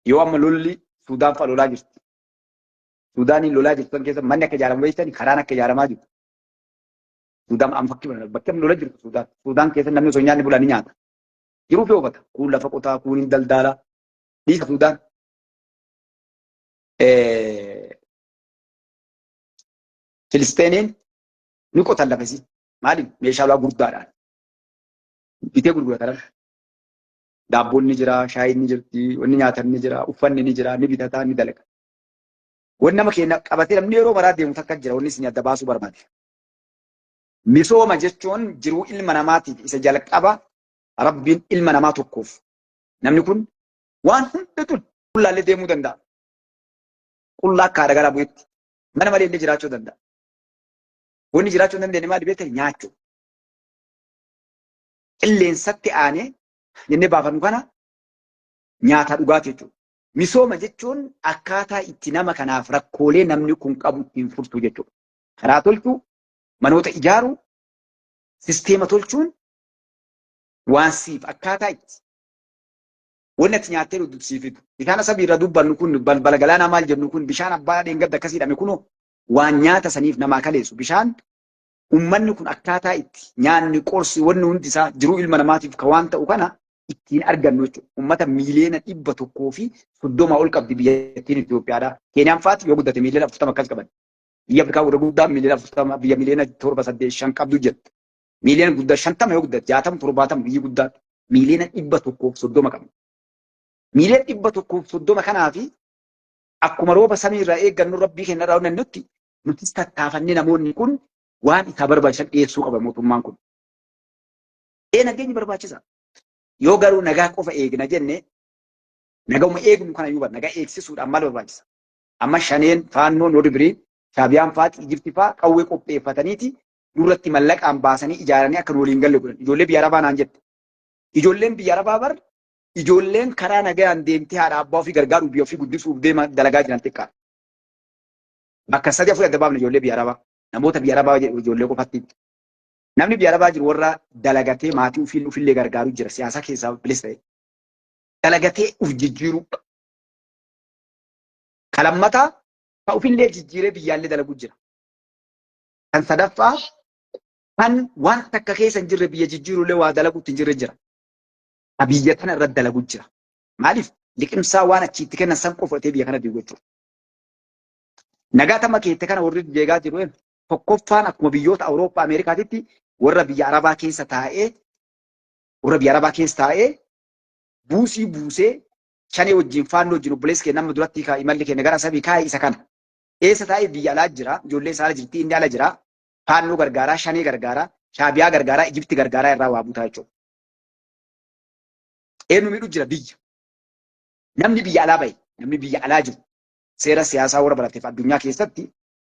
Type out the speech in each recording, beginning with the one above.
Yoo amma lolli Suudaan fa'a lolaa jirti. Suudaaniin lolaa jirtu san keessa manni akka ijaaramu beektan, karaan akka ijaaramaa jiru. Suudaan amma fakkii bakki amma lola jirtu Suudaan. Suudaan keessa namni osoo nyaanni bulaa ni nyaata. Jiruu fi oofata. Kuun lafa qotaa, kuun hin daldaala. Dhiisa Suudaan. Filisteeniin ni qotan lafa isii. Maaliif? Meeshaa lolaa gurguddaadhaan. Bitee gurguratan. Daabboon ni jira, shaayiin ni jirti, wanni nyaatan ni jira, uffanni ni jira, ni bitataa, ni dalaga. Wanni nama keenya qabatee namni yeroo maraa deemu takka jira, wanni isin adda baasuu barbaade. Misooma jechuun jiruu ilma namaatiif isa jalqaba. Rabbiin ilma namaa tokkoof namni kun waan hundatu qullaallee deemuu danda'a. Qullaa akka haadha garaa bu'etti mana malee illee jiraachuu danda'a. Wanni jiraachuu hin dandeenye maali beektaa? Nyaachuu. Qilleensatti aanee jennee baafannu kana nyaataa dhugaatii jechuudha. Misooma jechuun akkaataa itti nama kanaaf rakkoolee namni kun qabu ittiin furtuu jechuudha. Karaa tolchuu, manoota ijaaruu, sisteema tolchuun waan siif akkaataa itti wanni ati nyaattee dhugdu siif fidu. Bishaan asabii irra dubbannu kun, balbala galaanaa maal jennu kun, bishaan abbaa dheengadda akkasii hidhame kunoo waan nyaata saniif namaa kaleessu. Bishaan ummanni kun akkaataa itti nyaanni, qorsi, wanni hundi isaa jiruu ilma namaatiif ka waan ta'u kana ittiin argannu jechuudha. Ummata 130,000,000 ol qabdi biyyattiin Itoophiyaadha. Keeniyaan faati yoo guddate 40,000,000 akkas qaban. Biyya Afrikaa warra guddaa 40,000,000, biyya 7, 8, 5 qabdu jira. Miiliyoona guddaa 50 yoo guddate, 60, 70 biyyi guddaa 130,000,000 qabna. 130,000,000 kanaafi akkuma rooba samii irraa eeggannu, rabbii keenya irraa nutti nutis tattaafannee namoonni kun waan isaa barbaachisan dhiyeessuu qaba mootummaan kun. Ee, nageenyi barbaachisa. Yoo garuu nagaa qofa eegna jenne, naguma eegnu kana iyyuu nagaa eegsisuudhaan maal barbaachisa? Amma shaneen, faannoon, warri birii, Shaabiyaan faati, Ijipti faa qawwee qopheeffataniiti nurratti mallaqaan baasanii ijaaranii akka nu waliin galle godhan. Ijoollee biyya Arabaa naan jette. Ijoolleen biyya Arabaa bar ijoolleen karaa nagayaan deemtee haadha abbaa ofii gargaaruu, biyya ofii guddisuuf deema dalagaa jiran xiqqaa. Bakka sadii afurii adda baafne ijoollee biyya Arabaa. Namoota biyya Arabaa jedhu ijoollee qofatti. Namni biyya Arabaa jiru warra dalagatee maatii ofii ofillee gargaaru jira, siyaasa keessaa bilisa ta'e. Dalagatee uf jijjiiruu. Ka lammataa ka ofillee jijjiiree biyyaallee dalagu jira. Kan sadaffaa kan waan takka keessa hin jirre, biyya jijjiiruullee waa dalaguutti hin jirre jira. Ka biyya tana irra dalagu jira. Maaliif? Liqimsaa waan achiitti kennan san qofa fudhatee biyya kana diigu jechuudha. Nagaa tama keette kana warri jeegaa jiru tokkoffaan akkuma biyyoota Awurooppaa, Ameerikaatitti warra biyya Arabaa keessa taa'ee, warra biyya Arabaa keessa taa'ee buusii buusee shanee wajjin, faannoo wajjin, obboleessi keenya amma duratti imalli keenya gara sabii kaa'e isa kana. Eessa taa'ee? Biyya alaa jira, ijoollee isaa ala jirti, inni ala jira. Faannoo gargaaraa, shanee gargaaraa, Shaabiyaa gargaaraa, Ijipti gargaaraa irraa waa buutaa jechuudha. Eenyu miidhu jira biyya? Namni biyya alaa bahe, namni biyya alaa jiru seera siyaasaa warra barateef addunyaa keessatti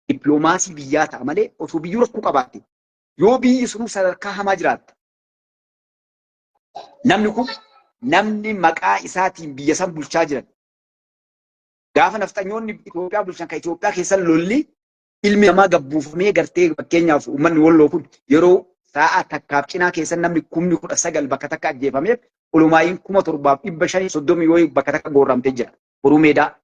dippiloomaasii biyyaa ta'a malee, osoo biyyuu rakkoo qabaatte, yoo biyyi sunuu sadarkaa hamaa jiraatte, namni kun namni maqaa isaatiin biyya san bulchaa jiran, gaafa nafxanyoonni Itoophiyaa bulchan kan Itoophiyaa keessa lolli ilmi namaa gabbuufamee gartee, fakkeenyaaf uummanni Walloo kun yeroo sa'a takkaaf cinaa keessa namni 19,000 bakka takka ajjeefameef, olumaayiin 7,530 yoo bakka takka goorramtee jira. Boruu meedaa.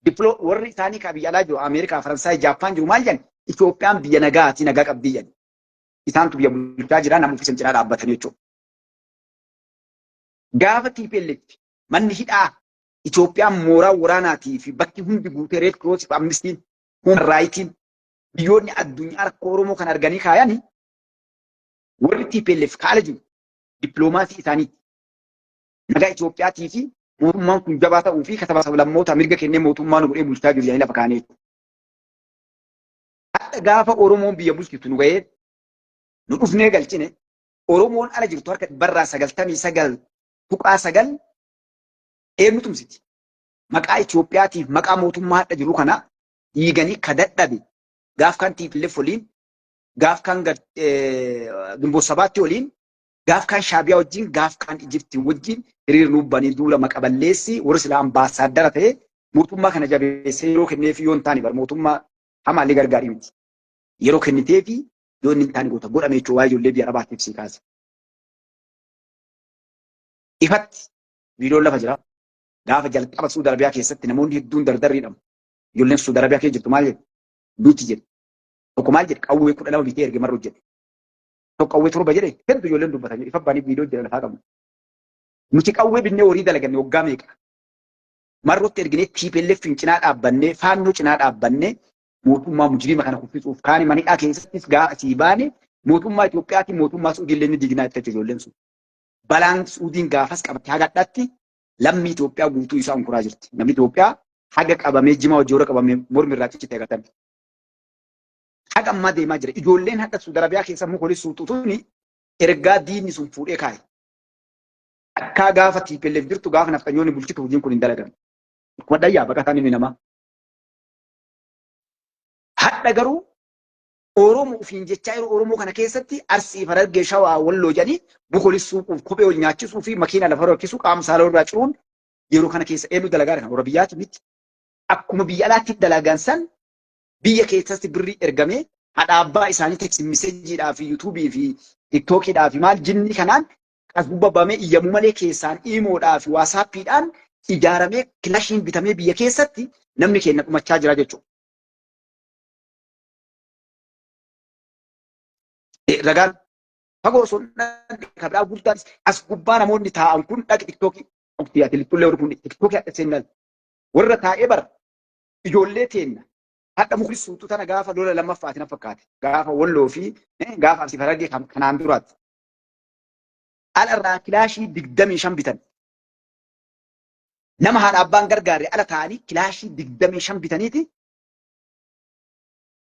Diploo warri isaanii kan biyya alaa jiru, Ameerikaa, Faransaay, Jaappaan jiru maal jedhan? Itoophiyaan biyya nagaati, nagaa qabdii jedhan. Isaantu biyya bulchaa jira, nama ofiisan cinaa dhaabbatanii jechuudha. Gaafa TPLF manni hidhaa Itoophiyaan mooraa waraanaatii fi bakki hundi guutee, Red Cross fi Amnestiin, Human Rightiin, biyyoonni addunyaa rakkoo Oromoo kan arganii kaayanii, warri TPLF kaala jiru dippiloomaasii isaaniiti. Nagaa Itoophiyaatii fi mootummaan kun jabaa ta'uu fi kataba sablammoota mirga kennee mootummaa nu godhee bulchaa jiru jedhanii lafa kaa'anii jechuudha. Hadha gaafa Oromoon biyya bulchitu nu ga'ee nu dhufnee galchine, Oromoon ala jirtu harka 99.9 eenyu tumsiti? Maqaa Itoophiyaatiif maqaa mootummaa hadha jiru kana dhiiganii ka dadhabe gaaf kan TPLF waliin, gaaf kan Ginboot Sabaatti waliin, gaaf kan Shaabiyaa wajjin, gaaf kan Ijiptii wajjin hiriir nuubbanii duula maqaballeessi, warri silaa ambaasaaddara ta'e mootummaa kana jabeessee yeroo kenneefi yoo hin taane bar mootummaa hamaallee gargaarii miti. Yeroo kenniteefi yoo inni hin taane goota godhame jechuun waa'ee ijoollee biyya Arabaatiif sii kaase. Ifatti Viidiyoon lafa jira. Gaafa jalqaba Suudi Arabiyaa keessatti namoonni hedduun dardarri hidhamu. Ijoolleen Suudi Arabiyaa keessa jirtu maal jedhu? Duuti jedhu. Tokko maal jedhe? Qawwee 12 bitee erge marru jedhe. Tokko qawwee 7 jedhe, hedduu ijoolleen dubbatan ifa baanii viidiyoo jira lafaa qabna. Nuti qawwee binnee horii dalaganne waggaa meeqa? Marrootti erginee TPLF cinaa dhaabbannee, Faannoo cinaa dhaabbannee, mootummaa mujriima kana kuffisuuf kaani manidhaa keessattis gaafa asii baane mootummaa Itoophiyaatiin mootummaa Suudii illee ni dignaa itti ijoolleen sun. Balaan Suudiin gaafas qabatte haga hadhaatti lammii Itoophiyaa guutuu isaa unkuraa jirti. Namni Itoophiyaa haga qabamee jimaa hojii warra qabamee mormi irraa ciccite agartan. Haga ammaa deemaa jira. Ijoolleen hadha Suudi Arabiyaa keessa muka suuxu tuni ergaa diinni sun fuudhee kaa'e. Akkaa gaafa TPLF jirtu, gaafa nafxanyoonni bulchitu hojiin kun hin dalagamu. Akkuma dhayyaa baqataan ilmi namaa. Hadha garuu Oromoo ofiin jechaa yeroo Oromoo kana keessatti Arsii, Harargee, Shawaa, Walloo jedhanii bukolis suuquuf, kophee ol nyaachisuu fi makiina lafa rakkisuu, qaama saalaa irraa ciruun yeroo kana keessa eenyu dalagaa kan warra biyyaati miti. Akkuma biyya alaatti dalagan san biyya keessatti birrii ergamee haadha abbaa isaanii text messageidhaa fi yuutuubii fi tiktookiidhaa fi maal jinni kanaan as gubbabamee iyyamuu malee keessaan iimoodhaa fi waasaappiidhaan ijaaramee kilashiin bitamee biyya keessatti namni keenya dhumachaa jira jechuudha. Ragaan fagoo osoo kabraa guddaan as gubbaa namoonni taa'an kun dhaqi tiktookii dhugtii ati lixxullee warri kun tiktookii hadha seenaan warra taa'ee bara ijoollee teenna hadha mukni suutu tana gaafa lola lammaffaati na fakkaate, gaafa Walloo fi gaafa Arsii Harargee kanaan duraati. Ala irraa kilaashii 25 bitan. Nama haadha abbaan gargaarre ala taa'anii kilaashii 25 bitaniiti,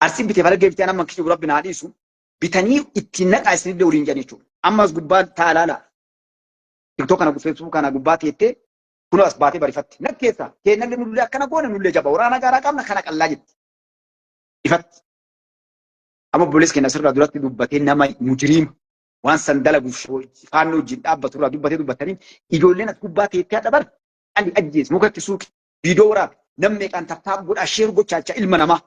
Arsiin bitee Harargee bitee, amma kijibu rabbi naa dhiisu, bitanii ittiin naqaa isinillee waliin jedhan jechuudha. Ammas gubbaa ta'a laala. TikTok kana, Facebook kana gubbaa teettee kunoo as baatee barifatti. Nakkeessa keennallee nullee akkana goone, nullee jaba waraana gaaraa qabna kana qallaa jetti. Ifatti. Amma obboleessi keenya asirraa duratti dubbatee, nama mujiriima waan san dalaguuf faannoo wajjin dhaabbatu irraa dubbatee dubbatanii ijoolleen as gubbaa teettee hadha bar ani ajjees mukatti suuqi viidiyoo waraabe namni meeqaan tattaaf godhaa share gochaachaa ilma namaa.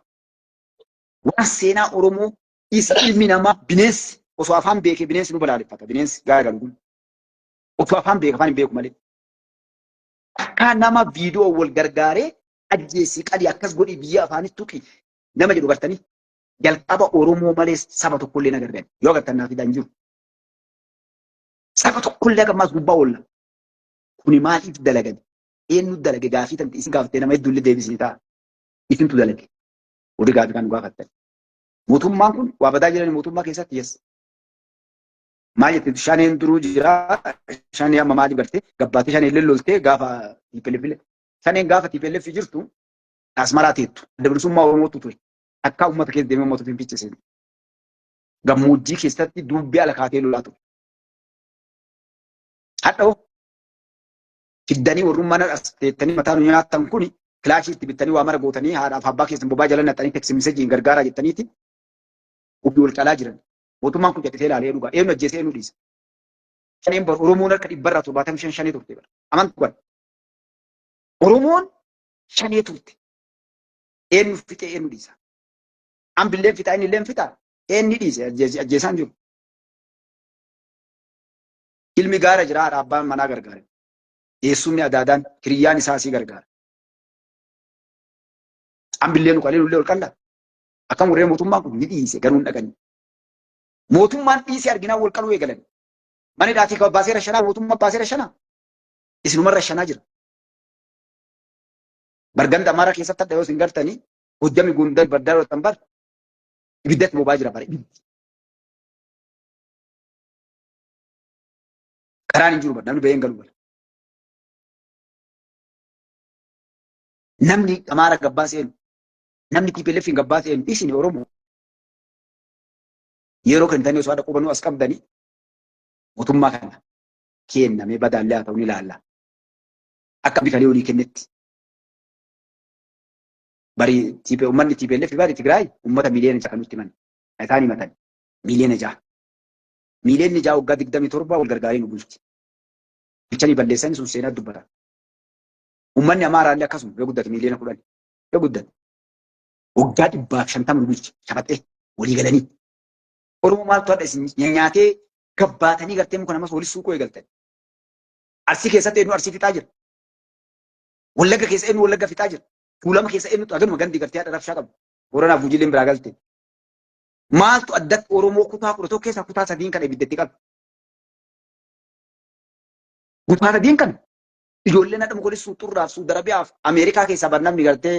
Waan seenaa Oromoo isa ilmi namaa bineensi osoo afaan beekee bineensi nu balaaleffata, bineensi gaara galu kun osoo afaan beeka, afaan hin beeku malee. Akka nama viidiyoo wal gargaaree ajjeesii qalii akkas godhii biyya afaanitti tuqi nama jedhu gartanii jalqaba Oromoo malee saba tokkollee na gargaari. Yoo agartan naaf hidhaan jiru. Saba tokkollee akka ammaas gubbaa oolla. Kuni maaliif dalagame? Eenyu dalage? Gaafii tanti isin gaafattee nama hedduullee deebisni ta'a. Isintu dalage. Warri gaafii kan nu gaafattan. Mootummaan kun waa badaa jiran mootummaa keessatti, yes. Maal jette? Shaneen duruu jira. Shanee amma maali gartee gabbaatee shanee illee loltee gaafa TPLF shaneen gaafa TPLF jirtu Asmaraa teettu. Adda Bilisummaa Oromootu ture. Akka uummata keessa deemee uummata finfichise. Gammoojjii keessatti dubbii ala kaatee lolaa ture. Hadha hoo fiddanii warrummaa as teettanii mataa nu nyaattan kuni kilaashii itti bittanii waa mara gootanii haadhaaf abbaa keessan bobaa jala naqxanii text messageiin gargaaraa jettaniiti ofii wal qalaa jiran. Mootummaan kun jedhee ilaalee dhugaa. Eenyu ajjeesee eenyu dhiisa? Shaneen bar Oromoon harka 75% shanee turte bara. Amantu bara. Oromoon shanee turte. Eenyu fixee eenyu dhiisa? Ambilleen fixaa, inni illeen fixaa, eenyu dhiise? Ajjeesaan jiru. Ilmi gaara jira, haadha abbaan manaa gargaara. Eessumni, adaadaan, hiriyyaan isaa asii gargaara. Ambillee nu qalee nullee ol qallaa. Akkam warreen mootummaan kun ni dhiise garuu hin dhaqani. Mootummaan dhiisee arginaan wal qaluu eegalan. Mana hidhaatii kan baaseera shanaa, mootummaa baaseera shanaa. Isinumarra shanaa jira. Barganda Amaaraa keessatti adda yoo isin gartanii Gojjami, Gondar, Baddaa yoo bar ibiddatti boba'aa jira bara ibiddi. Karaan hin jiru bar, namni bahee hin galu bar. Namni Amaara gabbaa seenu, namni TPLF hin gabbaa seenu, isin Oromoo. Yeroo kennitanii osoo haadha qubanuu as qabdanii mootummaa kana kennamee badaallee haa ta'u ni ilaalla. Akka bikalee olii kennetti. Bari uummanni TPLF bari Tigraay uummata 6 miliyoona kan nutti himan. Isaan himatan 6 miliyoona. 6 miliyoonni waggaa 27 wal gargaaree nu bulchi. Bulchanii balleessanii sun seenaa dubbata. Uummanni Amaaraallee akkasuma yoo guddate 10 miliyoona yoo guddate. Waggaa 150 nu bulchi shafaxee walii galanii. Oromoo maaltu hadha isin nyaatee gabbaatanii gartee muka namas walis suuquu eegaltan? Arsii keessatti eenyu Arsii fixaa jira? Wallagga keessa eenyu Wallagga fixaa jira? Tuulama keessa eenyutu haganuma gandi gartee haadha rabshaa qabu? Booranaaf Gujiileen biraa galte. Maaltu addatti Oromoo kutaa 11 keessaa kutaa sadiin kana ibiddatti qabe? Kutaa sadiin kana ijoolleen hadha mukolis Suuxurraaf, Suudarabiyaaf, Ameerikaa keessaa bar namni gartee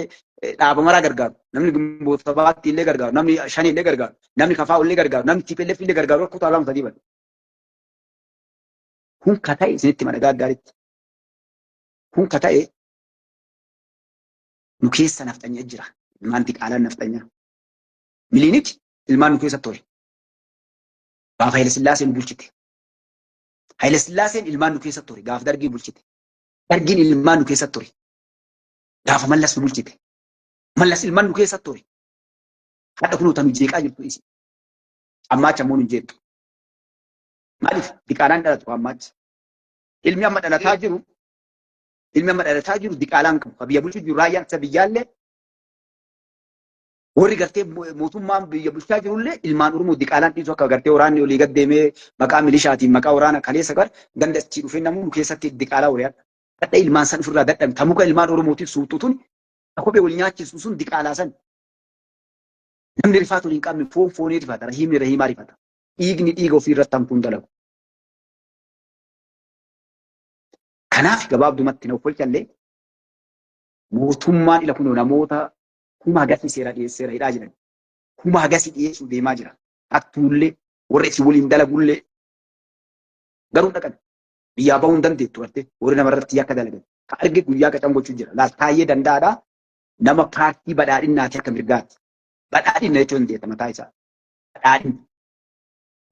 dhaaba maraa gargaaru. Namni Gimboota Sabaatti illee gargaaru, namni Shanii illee gargaaru, namni Kafaa illee gargaaru, namni TPLF illee gargaaru kutaa lama sadii bane. Kun ka ta'e isinitti mana gaariitti. Kun ka ta'e nu keessa nafxanya jira. Ilmaan diqaalaan nafxanya. Milinik ilmaan nu keessa ture. Gaafa Haile Sillaaseen bulchite. Haile Sillaaseen ilmaan nu keessa ture. Gaafa Dargii bulchite. Dargiin ilmaan nu keessa ture. Gaafa Mallas nu bulchite. Mallas ilmaan nu keessa ture. Hadha kunoo tanu jeeqaa jirtu isi. Ammaa achi ammoo nu jeeqxu. Maaliif diqaalaan dhalatu ammaachi. Ilmi amma dhalataa jiru ilmi amma dhalataa jiru diqaalaan qabu. Ka biyya bulchu jiru raayyaan ittisa biyyaallee warri gartee mootummaan biyya bulchaa jirullee ilmaan Oromoo diqaalaan dhiisu akka gartee waraanni olii gad deemee maqaa milishaatiin maqaa waraana kaleessa gar ganda achii dhufee namuu nu keessatti diqaalaa wari'adha. Hadha ilmaan san ofirraa dadhabe ta muka ilmaan Oromootiif suuxxu tun ta kophee wal nyaachisu sun diqaalaa san. Namni rifaatu hin qabne foon foonii rifata rahiimni rahiimaa rifata. Dhiigni dhiiga ofii irratti hamtuun dalagu. Kanaaf gabaabdumatti na offolchallee mootummaan ila kunoo namoota kuma hagasii seera dhiyeesseera hidhaa jiran. Kuma hagasii dhiyeessuu deemaa jira. Hattuullee warra isin waliin dalagullee garuu dhaqan biyyaa bahuu hin dandeettu gartee warri namarratti yakka dalagan. Ka arge guyyaa qacam gochuu jira. Laal Taayyee Danda'aadha nama paartii badhaadhinnaati akka mirgaatti. Badhaadhinna jechuun dandeetta mataa isaa. Badhaadhinna.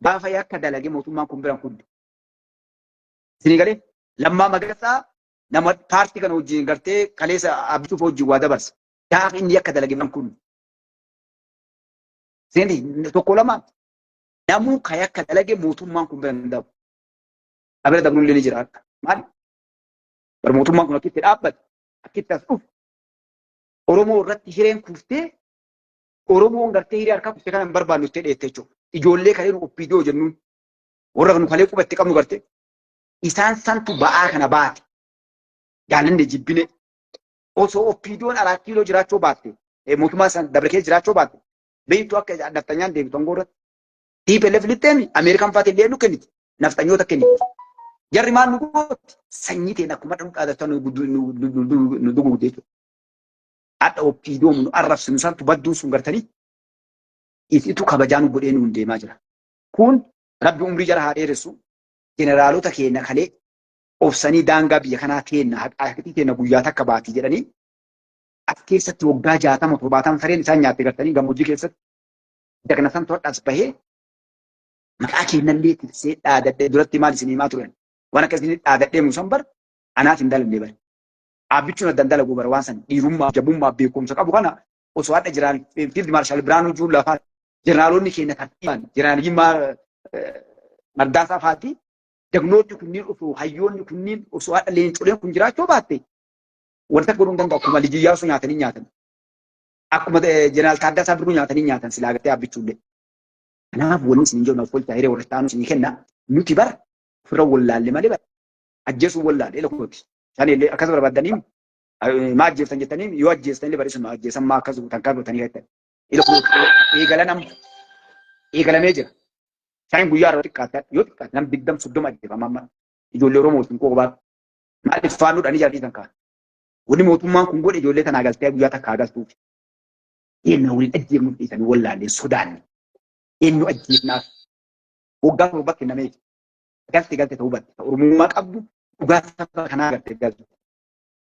Gaafa yakka dalage mootummaan kun biraan kudde. Isinii galee Lammaa Magarsaa nama paartii kana wajjin gartee kaleessa Abbichuuf wajjin waa dabarse. Gaafa inni yakka dalage biraan kudde. Isinii tokko lama namuu ka yakka dalage mootummaan kun biraan dabu. Abira dabruun ni jira akka. Maali? Bar mootummaan kun akkitti dhaabbate akkitti as dhufu Oromoo irratti hireen kuftee Oromoon gartee hiree harkaa kuftee kana hin barbaannu jettee dheette jechuudha. Ijoollee kalee nu OPDO jennuun warra nu kalee quba itti qabnu gartee isaan santu ba'aa kana baate. Jaalanne jibbine osoo OPDOn Araat Kiiloo jiraachuu baatte mootummaa san dabre keessa jiraachuu baatte beektu akka naftanyaan deebitu aangoo irratti. TPLF lixxeemi Ameerikaan faati illee nu kenniti naftanyoota kenniti. Jarri maal nu gooti sanyii teen akkuma dhaadatan nu duguugde jechuudha. Hadha OPDO nu arrabsinu santu badduun sun gartanii isitu kabajaa nu godhee nuun deemaa jira. Kun Rabbi umrii jara haa dheeressu. Jeneraalota keenya kalee obsanii daangaa biyya kanaa teenna haqaatii teenna guyyaa takka baati jedhanii as keessatti waggaa 60 70 sareen isaan nyaatte gartanii gammoojjii keessatti dagna santu hadha as bahee maqaa keenyallee tiksee dhaadadhee duratti maal isin himaa turan waan akka isin dhaadadhee musan bar anaaf hin dalagne bar. Dhaabbichuun addan dalagu bara waan san dhiirummaa jabummaa beekumsa qabu kana osoo hadha jiraan Fiild Maarshaal Biraanuu Juulaa fa'aa jeneraalonni keenya tartiibaan jeneraal Yimmaa Mardaasaa fa'aati jagnoonni kunniin osoo hayyoonni kunniin osoo hadha leencoleen kun jiraachuu baatte wanta godhuu hin danda'u akkuma Liji Iyyaasuu nyaatanii nyaatan akkuma jeneraal Taaddasaa Birruu nyaatanii nyaatan silaa gartee dhaabbichuullee. Kanaaf wanni isin hin jennu of hiree warra taanu isinii kenna nuti bara ofirra wallaalle malee bara ajjeesuu wallaalle ila kooti. Isaan illee akkas barbaaddanii maa ajjeeftan jettanii yoo ajjeestan illee bareessu ajjeesan maa akkas gootan kan gootanii jettan. Ila kooti eegala nama eegalamee jira. Isaan guyyaa irra xiqqaate yoo xiqqaate nam 20 30 ajjeefama amma ijoollee Oromoo wajjin koo baatu. Maaliif faannuudhaan ijaa dhiisan kaan. Wanni mootummaan kun godhe ijoollee tanaa galtee guyyaa takka haa galtuuf. Eenyu waliin ajjeefnuuf dhiisanii wallaallee sodaanne. Eenyu ajjeefnaaf. Waggaa 7 kennameef. Galte galte ta'uu batte. Oromummaa qabdu dhugaa saba kanaa garte galte.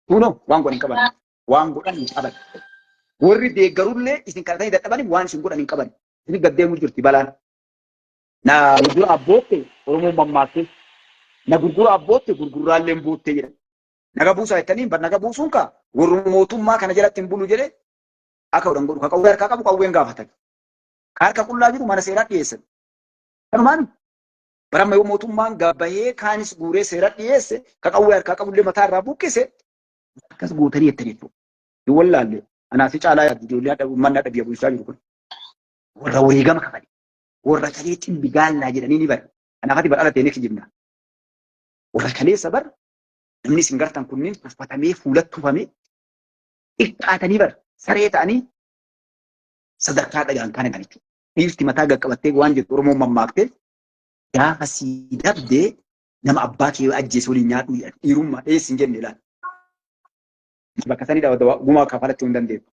Kunoo waan godhan hin qaban. Waan godhan hin qaban. Warri deeggarullee isin kadhatanii dadhabanii waan isin godhan hin qaban. Isin gaddeemuu jirti balaan. Na gurgura abbootte Oromoon mammaaktee. Na gurgura abbootte gurgurraallee hin boottee jedhan. Naga buusaa jettanii bar naga buusuun kaa warri mootummaa kana jalatti hin bulu jedhee akka godhan godhu. Ka qawwee harkaa qabu qawween gaafatan. Ka harka qullaa jiru mana seeraa dhiyeessan. Kanumaan baramma yoo mootummaan gabbahee kaanis guuree seera dhiyeesse ka qawwee harkaa qabullee mataa irraa buqqise akkas gootanii jettan jechuudha. Hin wallaalle anaa si caalaa yaaddu ijoollee hadha uummanni hadha biyya bulchaa jiru kun. Warra wareegama kafale warra kalee cimbi gaallaa jedhanii ni bare. Kanaaf ati bara teenee kijibna. Warra kaleessa bar Namni isin gartan kunniin tuffatamee fuulatti tufamee xiqqaatanii bara saree ta'anii sadarkaa dhagaan kana kan jechuudha. Dhiirti mataa gaqqabattee waan jettu Oromoon mammaaktee gaafa sii dabdee nama abbaa kee ajjeese waliin nyaadhu jedhan dhiirummaa dheessi hin jenne ilaali. Bakka sanii gumaa kafalachuu hin dandeettu.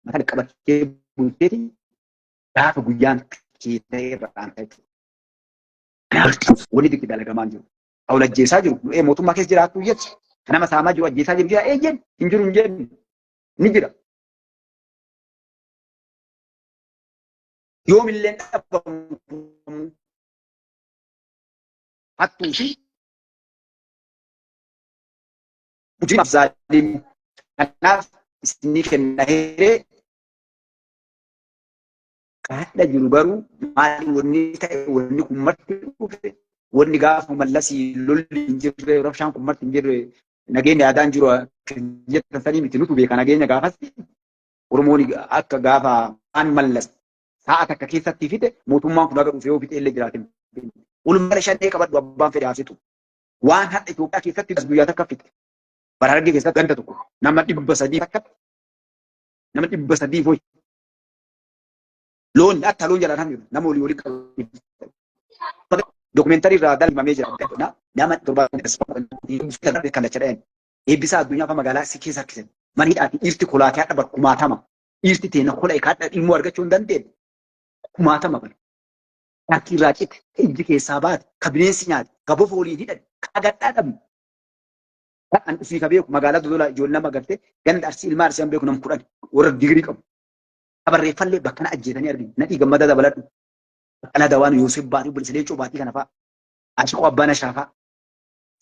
Mataa gaqqabattee bulteeti gaafa guyyaan kee ta'e irra aanta jechuudha. Wanni itti dalagamaa jiru. Awul ajjeesaa jiru. Ee mootummaa keessa jiraattu jecha. Nama saamaa jiru ajjeesaa jiru jira. Eeyyeen hin jiru hin jennu. Ni jira. Yoomillee dhabamu hattuu fi mujrimaaf zaalim kanaaf isinii kenna hiree Hadha jiru garuu maali wanni ta'e wanni kun marti dhufe wanni gaafa mallasii lolli hin jirre rabshaan kun marti hin jirre nageenya yaadaan jiru jettan sanii miti nutu beeka nageenya gaafas Oromoon akka gaafa waan mallas sa'a takka keessatti fite mootummaan kun haga dhufe yoo fixe illee jiraate. Walumaa shanee qabadhu abbaan fedhe haa fixu. Waan hadha Itoophiyaa keessatti guyyaa takka fixe. Bara Harargee keessatti ganda tokko nama 300 takka nama 300 hoyi. Loon akka loon jalaan hamiru nama olii olii qabu. Dokumentarii irraa dalmamee jira. Nama 70 kallacha dhayan. Eebbisaa addunyaa fa magaalaa si keessa harkisan. Maniidhaa fi dhiirti kolaatee hadha bar kumaatama. Dhiirti teena kola ekaadha ilmoo argachuu hin dandeenye. Kumaatama bara. Harki irraa cite, ka ijji keessaa baate, ka bineensi nyaate, ka bofa waliin hidhan, ka agadhaa dhabne. An ufii ka beeku magaalaa Dodolaa ijoollee nama gartee ganda Arsii ilma Arsii an beeku nam 10 warra digirii qabu. Barreeffallee bakka na ajjeetanii arginu. Nadhii Gammadaa dabaladhu. Baqqalaa Dawaan Yoosef Baatii Obboleessa Leencoo Baatii kana fa'a. Ashiqoo Abbaa Nashaa fa'a.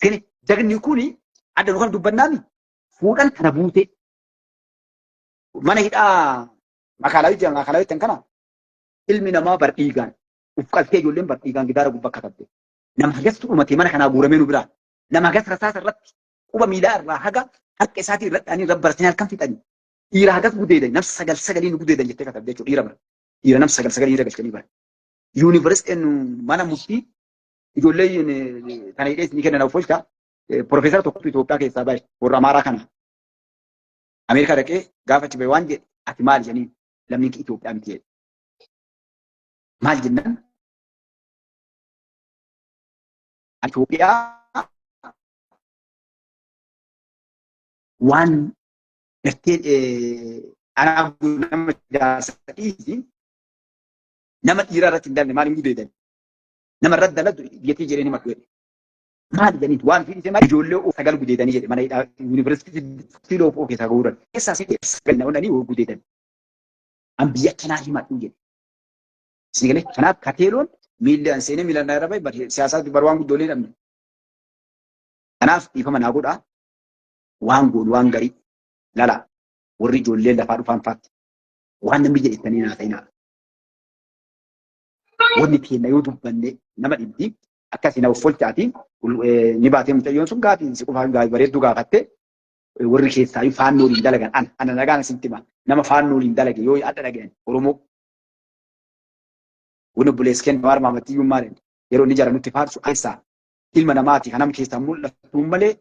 Sini jagni kuni adda nu kan dubbannaami fuudhan kana buutee mana hidhaa makaalawii jira makaalawii tan kana ilmi namaa bar dhiigaan uf qaltee ijoolleen bar dhiigaan gidaara gubbaa katabde. Nama hagastu dhumatee mana kanaa guuramee nu biraa. Nama hagas rasaasa irratti quba miilaa irraa haga harka isaatii irratti dha'anii irra baratanii halkan fixanii. Dhiira hagas gudeedan nam sagal sagalii nu gudeedan jettee katabde jechuudha dhiira bara. Dhiira nam sagal sagalii irra galchanii bara. Yuunivarsiitiin mana murtii ijoollee kana hidhee isinii kennan of oolcha. Profeesara tokkotu Itoophiyaa keessaa bahe warra Amaaraa kana. Ameerikaa dhaqee gaafa achi bahe waan jedhe ati maali jedhanii lammiin kee Itoophiyaa miti jedhe. Maal jennaan Itoophiyaa waan gartee anaaf nama jaarsa dhiisi nama dhiiraa irratti hin dalle maal hin gudeedan nama irratti dalagdu biyyattii jedhee ni madhu jedhe. Maal jedhaniit waan fi dhiise maal ijoollee of sagal gudeedanii jedhe mana hidhaa yuunivarsiitii of keessaa guuran. Keessaa si sagal namoonni gudeedan. An biyya akkanaa himadhu jedhe. Isin galee kanaaf kateeloon miilli an seenee miila irra bahe siyaasaa bar waan guddoo illee dhabne. Kanaaf dhiifama naa godhaa waan goonu waan garii lala warri ijoollee lafaa dhufaan faatti waan namni jedhe ittanii naa ta'inaa. Wanni teenna yoo dubbanne nama dhibdi akkasii na offolchaati ni baatee mucayyoon sun gaafii si qofaa gaafii bareedduu gaafatte warri keessaayyuu faannoo waliin dalagan ana ana nagaan isin hima nama faannoo waliin dalage yoo adda dhagayan Oromoo wanni obboleessi kenna waar maamatti maal yeroo inni jara nutti faarsu keessaa ilma namaati kanam keessaa mul'atu malee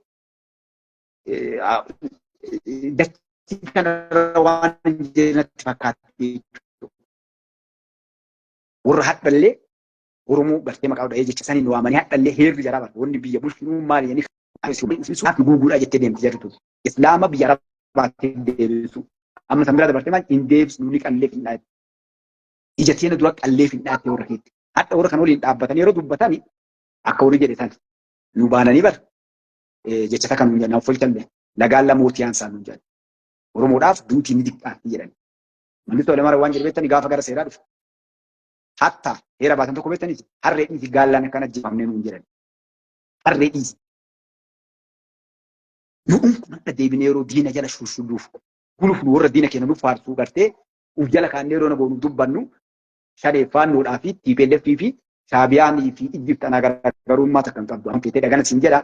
dachii kanarra waan hin jirre natti fakkaatti. Warra hadhallee Oromoo gartee maqaa dhahee jecha saniin waamanii hadhallee heerri jaraa bara wanni biyya bulchinuu maali jedhanii guuguudhaa jettee deemti jarri tun. Islaama biyya Arabaatti deebisu. Amma san bira dabartee maal hin deebisnu ni qallee hin dhaabne. Ija teena dura qallee hin dhaabne warra keetti. Hadha warra kan waliin dhaabbatanii yeroo dubbatani akka warri jedhe san nu baananii bara jecha takka nuun jedhan folchallee lagaan lamootii aansaa nuun jedhan. Oromoodhaaf duutii ni diqqaatti jedhan. Mangistu Hayilamaariyaam waan jedhe beektanii gaafa gara seeraa dhufe. Hatta heera baatan tokko beektanii harree dhiisi gaallaan akkana ajjeefamnee nuun jedhan. Harree dhiisi. Nu'uun kun hadha deebinee yeroo diina jala shushulluuf gulufnu warra diina keenya nu faarsuu gartee uf jala kaannee yeroo nagoonu dubbannu shanee faannoodhaa fi TPLF fi Shaabiyaanii fi Ijipti anaa garaagarummaa takka hin qabdu. Amma feetee dhagana siin jedha.